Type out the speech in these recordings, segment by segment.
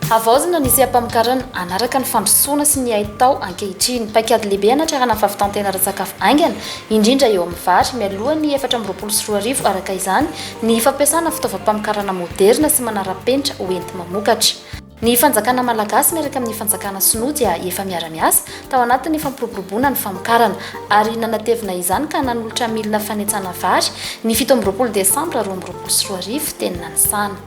Havaozina ny seha-pamokarana hanaraka ny fandrosoana sy ny haitao ankehitriny. Paikady lehibe hanatrarana ny fahavitan-tena ara-tsakafo haingana, indrindra eo amin'ny vary, mialoha ny 2024 araka izany ny fampiasana fitaovam-pamokarana moderina sy manara-penitra ho enti-mamokatra. Ny fanjakana malagasy miaraka amin'ny fanjakana sinoa dia efa miara-miasa tao anatin'ny fampiroboroboana ny famokarana ary nanatevina izany ka nanolotra milina fanetsana vary ny 27 desambra 2022 teny Nanisana.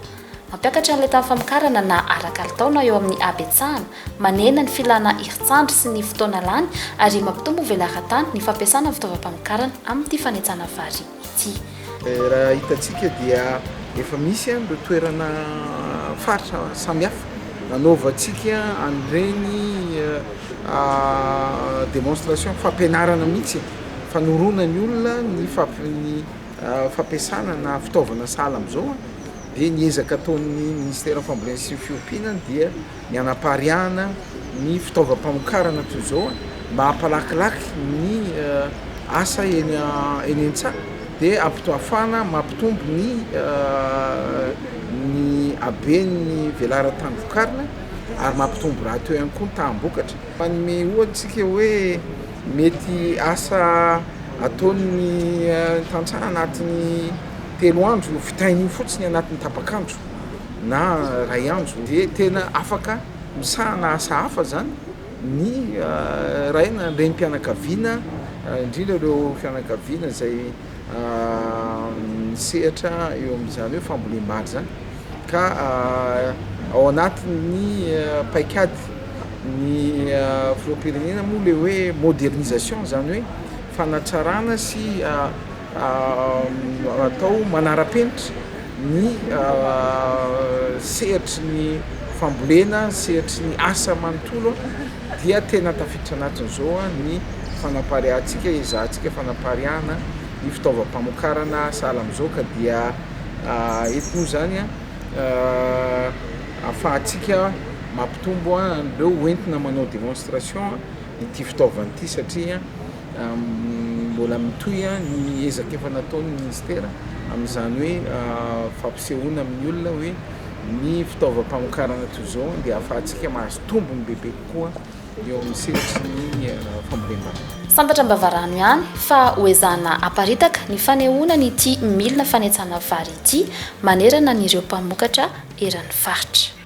Mampiakatra ny lentan'ny famokarana na ara-kalitao na eo amin'ny habetsahana, manena ny filana herin-tsandry sy ny fotoana lany ary mampitombo velaran-tany ny fampiasana ny fitaovam-pamokarana amin'ity fanetsana vary ity. Raha hitantsika dia efa misy ireo toerana faritra samihafa nanaovantsika an'ireny démonstration, fampianarana mihitsy e, fanoroana ny olona ny fampiasana na fitaovana sahala amin'izao. Dia ny ezaka ataon'ny Ministeran'ny Fambolena sy ny Fiompiana dia ny hanapariahana ny fitaovam-pamokarana toy izao mba hampalakilaky ny asa eny eny an-tsaha dia ampito- ahafahana mampitombo ny ny haben'ny velaran-tany vokarina ary mampitombo rahateo ihany koa ny taham-bokatra. Manome ohatra isika hoe mety asa ataon'ny tantsaha anatin'ny 3 andro io vitainy io fotsiny anatin'ny tapak'andro na 1 andro dia tena afaka misahana asa hafa zany ny ray na renim-pianakaviana indrindra ireo fianakaviana izay misehatra eo amin'izany hoe fambolem-bary zany ka ao anatin'ny paikady ny filoham-pirenena moa le hoe modernisation zany hoe fanatsarana sy atao manara-penitra ny sehatry ny fambolena, sehatry ny asa manontolo dia tena tafiditra anatin'izao ny fanapariahantsika, ezahantsika fanapariahana ny fitaovam-pamokarana sahala amin'izao ka dia eto moa zany ahafahantsika mampitombo an'ireo hoentina manao démonstration ity fitaovana ity satria mbola mitohy ny ezaka efa nataon'ny ministera amin'izany hoe fampisehoana amin'ny olona hoe ny fitaovam-pamokarana toy izao dia ahafahantsika mahazo tombony bebe kokoa eo amin'ny sehatry ny fambolem-bary. Santatra am-bavarano ihany fa hoezahana haparitaka ny fanehoana an'ity milina fanetsana vary ity manerana an'ireo mpamokatra eran'ny faritra.